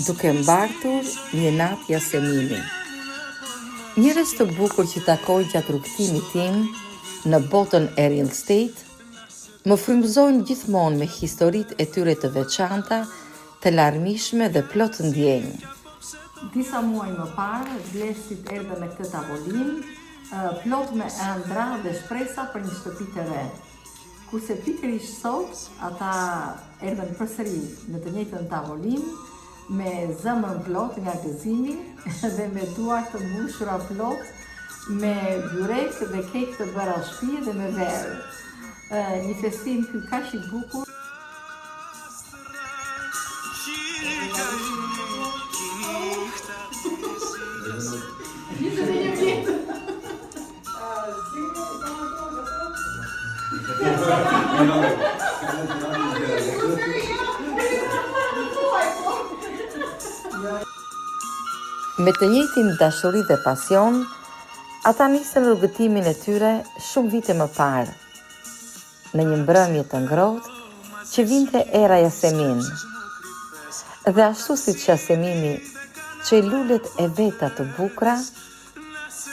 Duke mbartur një natë jasemini. Njerëz të bukur që takoj gjatë rrugëtimit tim në botën e real estate, më frymëzojnë gjithmonë me historitë e tyre të veçanta, të larmishme dhe plot ndjenjë. Disa muaj më parë, blerësit erdhën në këtë tavolinë, plot me ëndrra dhe shpresa për një shtëpi të re. Kurse pikërisht sot, ata erdhën përsëri në të njëjtën tavolinë, me zemrën plot nga gëzimi dhe me duar të mbushura plot me byrek dhe kek të bëra shtëpi dhe me verë. Një festim ky kaq i bukur. Me të njëjtin dashuri dhe pasion, ata nisën rrugëtimin e tyre shumë vite më parë, në një mbrëmje të ngrohtë që vinte era jasemin. Dhe ashtu siç jasemini çoi lulet e veta të bukura,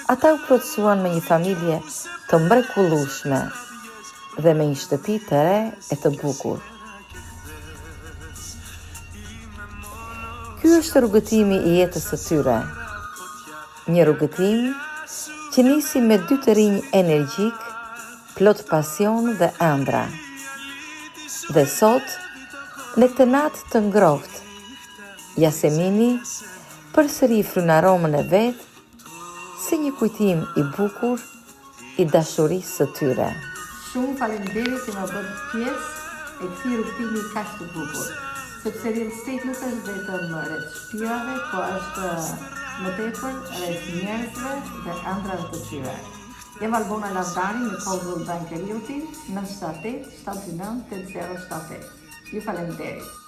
Ata u plotësuan me një familje të mrekullueshme dhe me një shtëpi të re e të bukur. Ky është rrugëtimi i jetës së tyre. Një rrugëtim që nisi me dy të rinj energjikë, plot pasion dhe ëndrra. Dhe sot, në këtë natë të ngrohtë, Jasemini Përsëri fryn aromën e vet si një kujtim i bukur i dashurisë së tyre. Shumë faleminderit që më bëtë pjesë e këtij rrugëtimi kaq të bukur. Sepse real estate nuk është vetëm rreth shtëpirave, po është më tepër rreth njerëzve dhe ëndrrave të tyre. Jam Valbona Lavdari me Coldwell Banker Realty, 978 729 8078. Ju faleminderit.